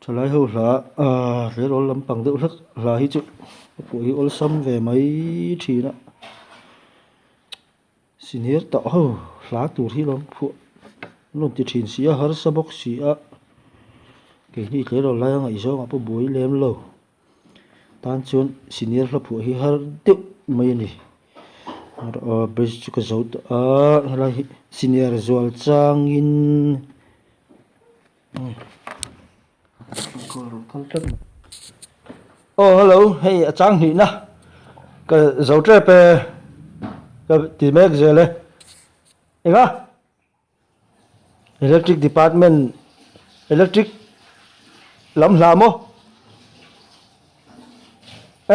Thalai ho hla ah tleirawl lampang deuh hlek hla hi chu a pawh hi awlsam ve mai thin a senior tah ho hla tur hi lo phuah an rawn ti thin si a harsa bawk si a keini tleirawl laia ngaihzawng ah pawh buai lem lo tan chuan senior hla phuah hi har deuh mai a ni bridge chu ka zo tawh a helai hi senior zual changin. Aw hello hei a chang hnihna ka zo tep e ka ti mek zel e enga electric department electric lam hla maw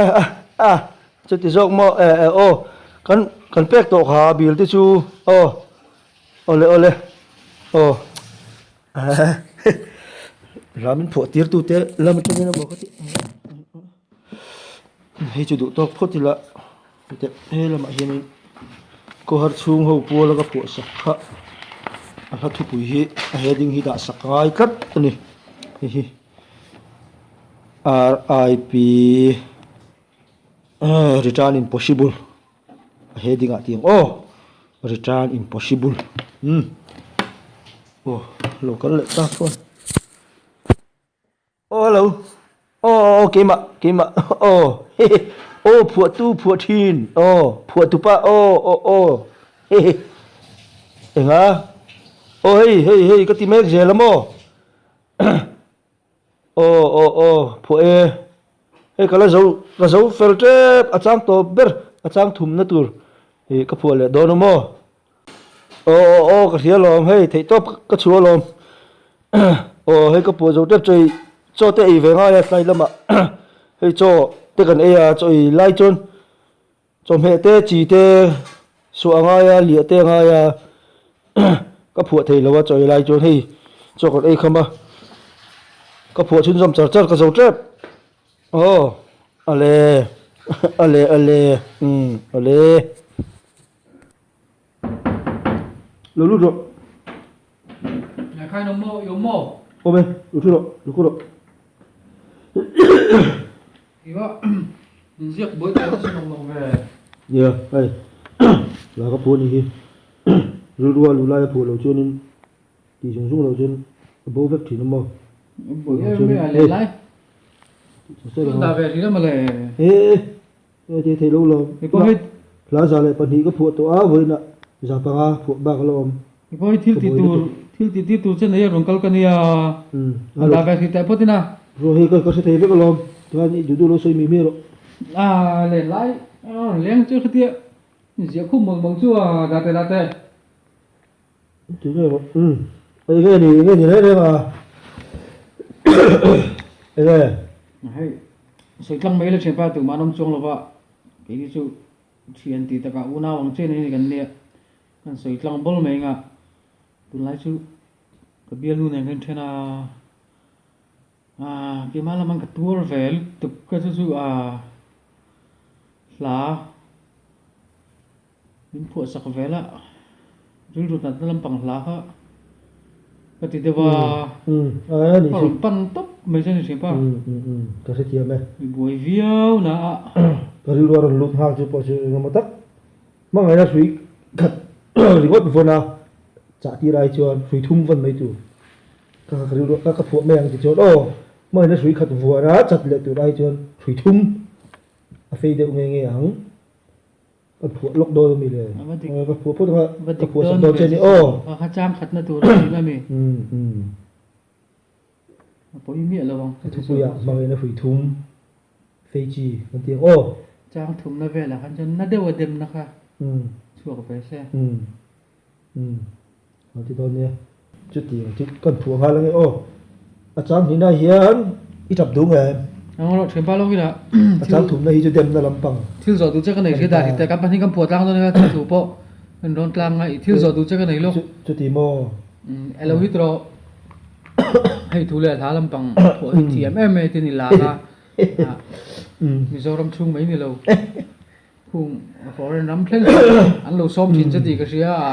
e a a chuti zawk maw e e aw kan kan pek tawh kha bill te chu aw. Awle awle aw hla min phuah tir tu te lam atangin emaw ka tih hei chu duh tawk phawt ila heti he lamah hianin khawhar chhung ho puala ka phuah sak kha a hla thupui hi a heading hi dah sak ngai tlat a ni hei hi RIP return impossible. A heading ah tiang aw return impossible umm aw lo kal leh ta chuan aw hello aw aw keimah keimah aw hehe aw phuahtu phuah thin aw phuahtupa aw aw aw hehe enga aw hei hei hei ka ti mek zel a maw. Aw aw aw phuah e. Hei ka la zo ka zo fel tep a chang tawp ber a chang thumna tur ih ka phuah leh dawn a maw. Aw aw aw ka hria alawm hei theih tawp ka chhuah alawm aw hei ka phuah zo tep chaw ei chaw te ei ve ngai a tlai lamah hei chaw te kan ei a chaw ei lai chuan Chawhmeh te, chi te, suah a ngai a, liah te a ngai a, ka phuah thei lo a chaw ei lai chuan hei chaw kan ei kham a, ka phuah chhunzawm char char ka zo tep aw ale ale ale umm ale. Lo lut rawh. Ngai khain awm maw? I awm maw? Awm e, lo thu rawh, lo khu rawh. Iva, min ziak buai tawh nasa nawk nawk ve. Nia, hei, la ka phuah anih hi. Rilrua luh laia phuah loh chuanin tih zung zung loh chuan a bo vek thin a maw? Buai em em a leh lai. Dah ve thin a mawle. E, e, tih theih lo lawm. Hla 102 ka phuah tawh a, vawiinah 500 phuah bak a la awm. I pawh hi thil ti tur, thil ti tir tur che nei a rawn kal ka nia. A dah ve hrih teh phawt ina. Ruah hi ka hre thei vek alawm, tikhan i duh duh lo sawi mi mi rawh. A len lai a rawn leng chu khatia ziah khum mawlh mawlh chu a dah teh dah teh. Ti nge maw umm enge ni enge ni reng reng a enge. Hei sawi tlang mai la thianpa tumah an awm chuang lova keini chu thian tih takah unau ang chen hi kan nia. Kan sawi tlang bawl mai anga tunlai chu ka bialnu nen kan then a, ah keimah lamah ka tuar ve lutuk ka chu chu ah hla min phuah sak vel a rilru natna lampang hla kha ka ti deuh a, ka rawn pan tawp mai chuan i hria pa. Ka hrethiam e. I buai viau na a. Ka rilru a rawn lut nghal chu pawh chu engemaw tak. Hmangaihna hrui khat ringawt vawn a chah tir ai chuan hrui thum vawn mai tur ka ka rilru ka ka phuah mai ang ti chuan aw hmangaihna hrui khat vuan a chat leh tur ai chuan hrui thum a fei deuh nge nge ang ka phuah lawk dawn ami le ka phuah phawt anga ka phuah sak dawn che ni aw ka chang khatna tur a ni ami a pawi miah lo ang ka thupuiah hmangaihna hrui thum Fei chi kan ti ang aw. Chang thumna velah khan chuan na deuh a demna kha chhuak ve se. Umm umm a ti dawn nia. Chutiang chu kan phuah nghal ange aw. A chang hnihna hian i tap duh nge? Ang rawh thianpa lawk ila. A chang thumna hi chu demna lampang. Thil zawh duh che ka nei hria dah hriat kan pahnih kan phuah tlang dawn nia thil thu pawh kan rawn tlang a i thil zawh duh che ka nei lawk. Chuti maw? Umm elo hit rawh. Hei thu leh hla lampang phuah hi thiam em em tin i lar a. Mizoram chhung mai ni lo khung foreign ram thleng an lo sawm thin che tih ka hria a.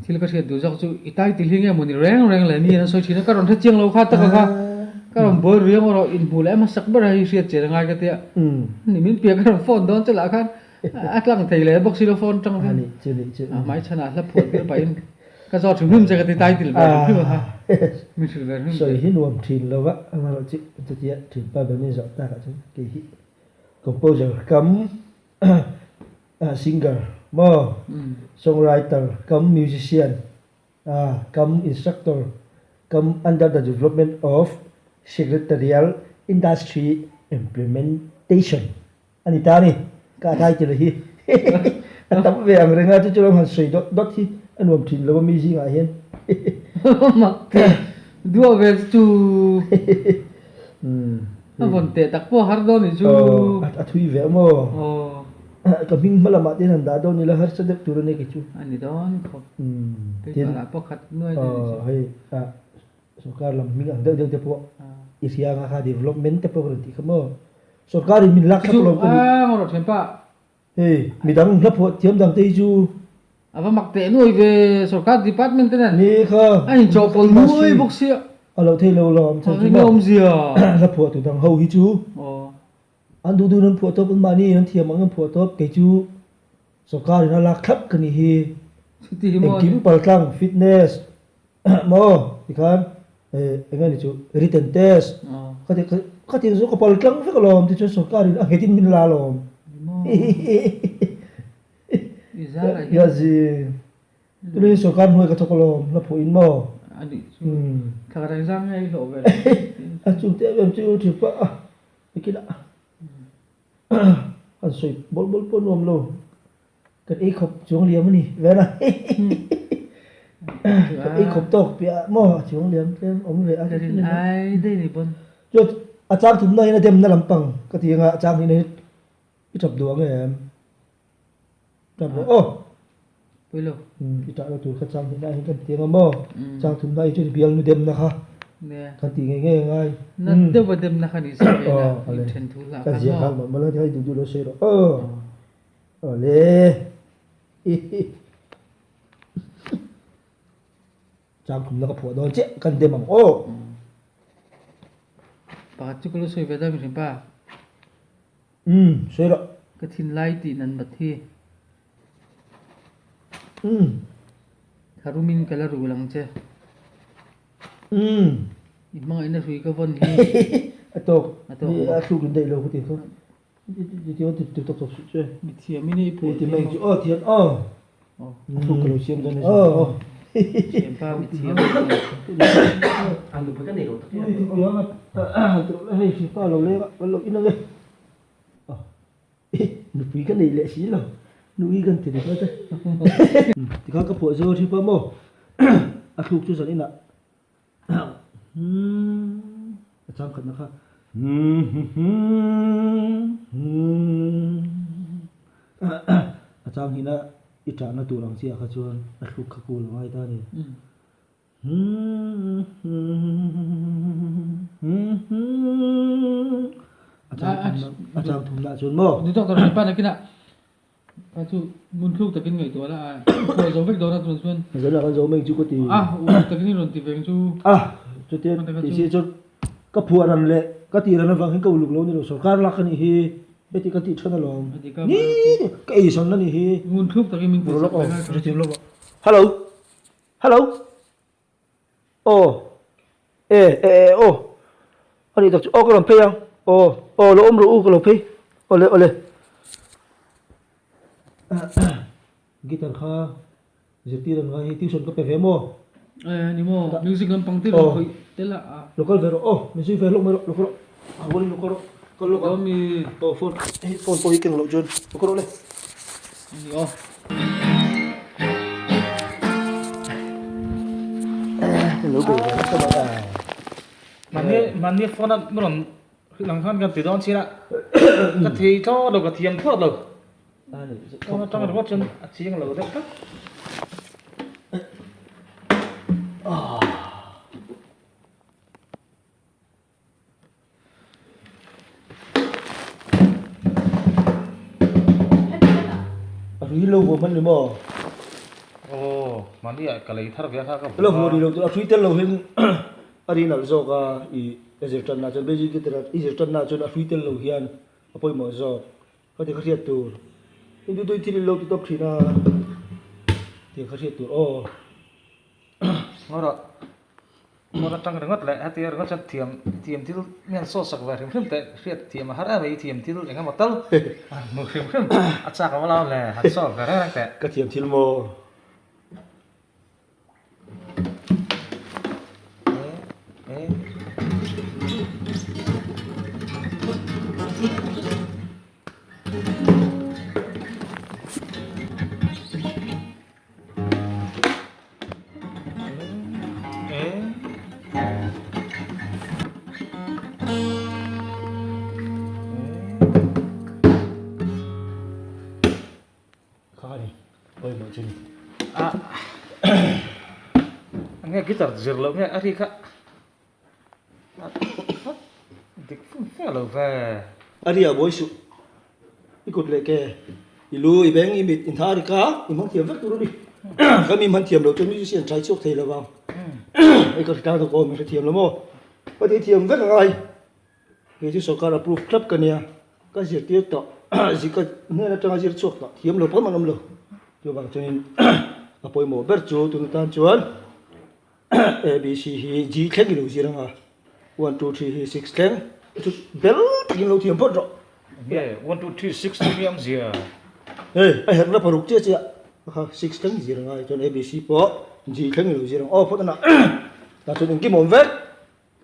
Thil ka hriat duh zawk chu i title hi nge maw ni reng reng le mi an sawi thin a, ka rawn hre chiang lo kha taka kha ka rawn buai riang erawh inhmuh leh hmasak ber a hei hriat chian a ngai ka tia. Ni min piah ka rawn phone dawn che lah khan a tlang thei leh bawk si lo phone tang khan a hmai chhanah hla phuat ber pahin ka zawt hrim hrim che ka ti title ve hrim hrim a kha min hrilh ve hrim che. Sawi hi nuam thin lo va, amaherawhchu chutia thinpa ber min zawh takah chuan kei hi composer kam Singer maw, songwriter kam musician kam instructor kam under the development of secretarial industry implementation a ni ta a ni. Ka title hi a tam ve ang reng a, chu chu lo han sawi dawt dawt hi a nuam thin lo a mi zingah hian. Mak te duah ve chu A vawn teh tak pawh har dawn nih chu. Aw, a thui ve a maw? Aw. Ka hming hma lamah te hian han dah dawn ila harsa deuh tur a nia kei chu. A ni dawn khawp. Paper ah pawh khat nuai daih nih chu. Aw, hei sorkar lam hming ang deuh deuh te pawh i hria anga kha development te pawh ka rawn tih kha maw? Sorkar in min lak thlap lo ka ni. Chu a ngaw thianpa. Hei, midang hla phuah thiam dang te hi chu. A va mak teh nuai ve, sorkar department te nen. Ni kha. A inchawhpawlh nuai bawk sia. A lo thei lo lawm chhan chu maw. Awmzia. Hla phuah tu dang ho hi chu. An duh duhin an phuah tawp, an mahni in an thiam ang an phuah tawp, kei chu sorkar in a lak thlap ka nih hi. Chuti hi maw. Engkim paltlang, fitness, Maw tikhan eng nge ni chu written test khati khati chu ka pal tlang vek alawm tichuan sorkar in a nghet in min la alawm hihihihihiazi tunah hian sorkar hnuai ka thawk alawm hla phuah in maw a chung te em em chu thipa a nikinah han sawi bawl bawl pawh nuam lo. Kan ei khawp chuang liam a ni vel a Kan ei khawp tawk piah maw a chuang liam tlem awm ve a. Ka rin ai daih ni pawn. Chuan a chang thumna hian a demna lampang ka ti anga a chang hnihna hi i tap duh ang em? Tap rawh aw. Pui lo. I tah lo tur kha chang hnihna hian kan ti anga maw? Chang thumna hi chuan bialnu demna kha kan ti ngei ngei angai. Na deuh a demna kha ni se ve na inthen thu hlah khan maw? Ka ziah khan mawlh mawlh a hei duh duh lo sawi rawh aw. Awle. Hihi. Chang thumna ka phuah dawn chiah kan dem ang aw. Pakhat chu ka lo sawi ve dawn mihring pa. Umm sawi rawh. Ka thinlai tih nan bat hi. Umm. Tharumin ka la rul ang che. Umm. I hmangaihna hrui ka vawn hi. A tawk. A tawk. A thluk in daih lo ka ti kha. Mithiam in i phuah thiam aw thiam aw a thluk ka lo siam dawn aw thiam pa mithiam a nupui ka nei lo tak hei hripa lo leng a kan lo in ange nupui ka nei leh si lo nui kan ti ringawt a tikhan ka phuah zo hripa maw a thluk chu zan inah A chang khatna kha a chang hina i ṭahna tur ang chiah kha chuan a thluk kha kul a ngai ta a ni. A chang thumna a chang thumna chuan maw. Ni tawk tawk hripa nakinah Kha chu mun thluk takin ngaihtuah la a, phuah zo vek dawn a tunah chuan. Zanah kan zo mai chu ka ti. A, uluk takin i rawn ti veng chu. A, chutia tih si chuan ka phuah ran leh ka tih ran avang hian ka uluk lo ni lo, sorkar lak a nih hi, heti ka tih than alawm. Ni, ka eisawn a nih hi. Ngun thluk takin min tihsak veng a. Hello, hello. Aw e e e aw a nih tak chu aw ka rawn phei ang aw aw lo awm rawh u ka lo phei awle awle guitar kha zirtir an ngai hi tuition ka pe ve maw e ni maw music lampang te rawn khawih tel a lo kal ve rawh aw min zui ve hlawk mai rawh lo kal rawh a hualin lo kal rawh kal lawk ang aw phone hei phone pawh hi keng loh chuan lo kal rawh le Ni aw. Lo bei ve nasa mai a. Mahni mahni phone a rawn lang khan kan ti dawn chin a ka thei thlawt lo ka thiam thlawt lo. Phone atang ringawt chuan a chiang lo deuh tlat. A ri lo vawm an ni maw? Aw. Mahni ah ka lei thar ve a kha ka Lo vuah rih lo tur a hrui tel lo hian a ri nalh zawk a i ka zir tan nah chuan basic guitar i zir tan nah chuan a hrui tel lo hian a pawimawh zawk ka ti kha hriat tur in thil in lo ti tawp thin a tih kha hriat tur aw. Ngawrah ngawr atang ringawt leh hetia ringawt chuan thiam thiam thil hian saw sak ve hrim hrim teh hriat thiam a har em a i thiam thil eng emaw tal a hmu hrim hrim a chak lo lam le han saw ve reng reng teh. Ka thiam thil maw? Nge guitar zir loh nge a ri kha dik fum fe lo ve. A ri a buai suh. I kut leh ke, i lu, i beng, i mit, i hnar, i ka, i hmang thiam vek tur a ni. Ka mi hman thiam lo chuan musician thlai chhuak thei lo vang. Hei ka hritlang dawk aw, min hrethiam lo maw? Ka ti thiam vek a ngai. Kei chu sorkar approve thlap ka nia, ka zirtir tawh, ka hnen atanga zir chhuak tawh thiam lo pawh an awm lo. Chuvang chuanin a pawimawh ber chu tun atan chuan ABC hi G thleng i lo zir anga, 1, 2, 3 hi 6 thleng, chu bel takin lo thiam phawt rawh. Nge 1, 2, 3, 6 chu mi awmzia? Hei a herhna paruk chiah chiah kha 6 thleng i zir anga, chuan ABC pawh G thleng i lo zir ang aw phawt ana, tah chuan engkim awm vek.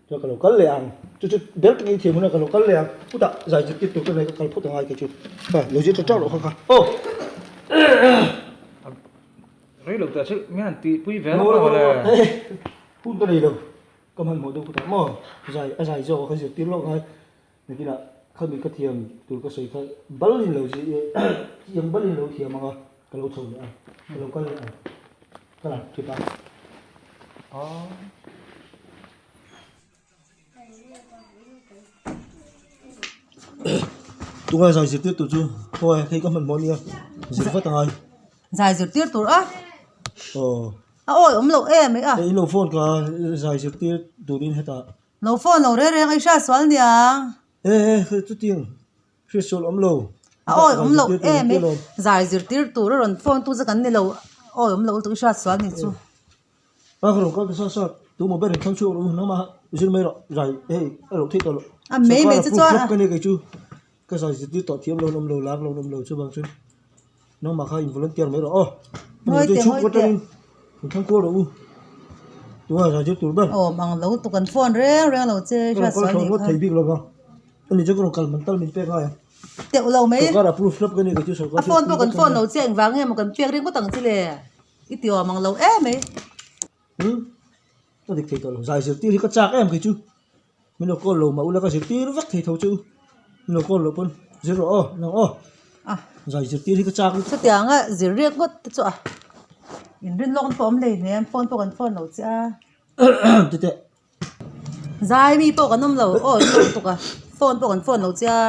Chuan ka lo kal leh ang. Chu chu bel takin thiam hunah ka lo kal leh ang. Chutah zai zirtir tur ka nei ka kal phawt angai kei chu. Kha lo zir tha tha rawh kha kha. Aw. Rei lo tah chu min han tih pui ve lawk a le. Hun ka nei lo. Ka hmanhmawh deuh khutah maw zai a zai zawk a ka zirtir lawk ngai. Nakinah khami ka thiam tur ka sawi kha bal in lo thiam bal in lo thiam ang a ka lo chho leh ang. Ka lo kal leh ang. Ka la thip a. Aw. Tunga zai zirtir tur chu khawi hei ka hmanhmawh ania zir vat angai. Zai zirtir tur a? Aw. A awi awm loh em ei a. Hei ilo phone ka zai zirtir turin hetah. Lo phone lo reng reng a i hriat sual niang. E e chutiang hriat sual awm lo. A awi awm loh em ei zai zirtir tur a rawn phone tu chu kan ni lo awi awm loh lutuk i hriat sual ni chu. A ka rawn kal ta sa sa tu maw ber in thlang chhuak rawh u nangmah zir mai rawh zai hei a loh theih tawh loh. A mei mei chu chuan ka nia kei chu ka zai zirtir tawh thiam lo an awm lo lar lo an awm lo chuvang chuan nangmah kha in volunteer mai rawh aw. Ngawi teh ngawi teh. In thlang kual rawh u tunah zai zir tur ber. Awm ang lo tuk an phone reng reng lo che hriat sual nih kha. Ka rawn kal thei bik lo vang ani chu ka rawn kal man tal min pek ngai ang. Teuh lo mai. Sorkar approve hlap ka nia kei chu sorkar A phone pawh kan phone lo che engvang nge maw kan pek ring ngawt ang che le. I ti awm ang lo em mai. Umm ka dik thei tawh lo zai zirtir hi ka chak em kei chu min lo call lo mah ula ka zirtir vek thei tho chu min lo call loh pawn zir rawh aw nang aw zai zirtir hi ka chak lutuk. Chutianga zir riak ngawt te chu a inrin lawk pawh awm hlei hnem phone pawh kan phone lo che a. Titeh. Zai mi pawh kan awm lo aw in lo lutuk a phone pawh kan phone lo che a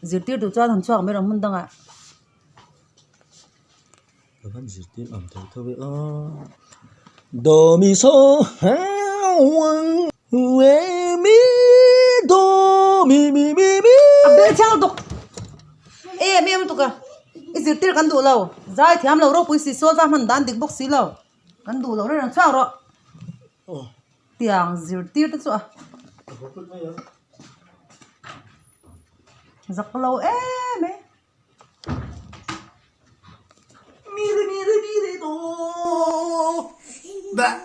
zirtir tur chuan han chhuak mai rawh hmun dangah. Ka van zirtir ang tho tho e a Do mi so re mi do mi mi mi mi A bel thiang lutuk em em lutuk a i zirtir kan duh lo zai thiam lo ropui si sawl va hman dan dik bawk si lo kan duh lo reng chhuak rawh tiang zirtir te chu a zak lo em e. Mi re mi re mi re do. Bah.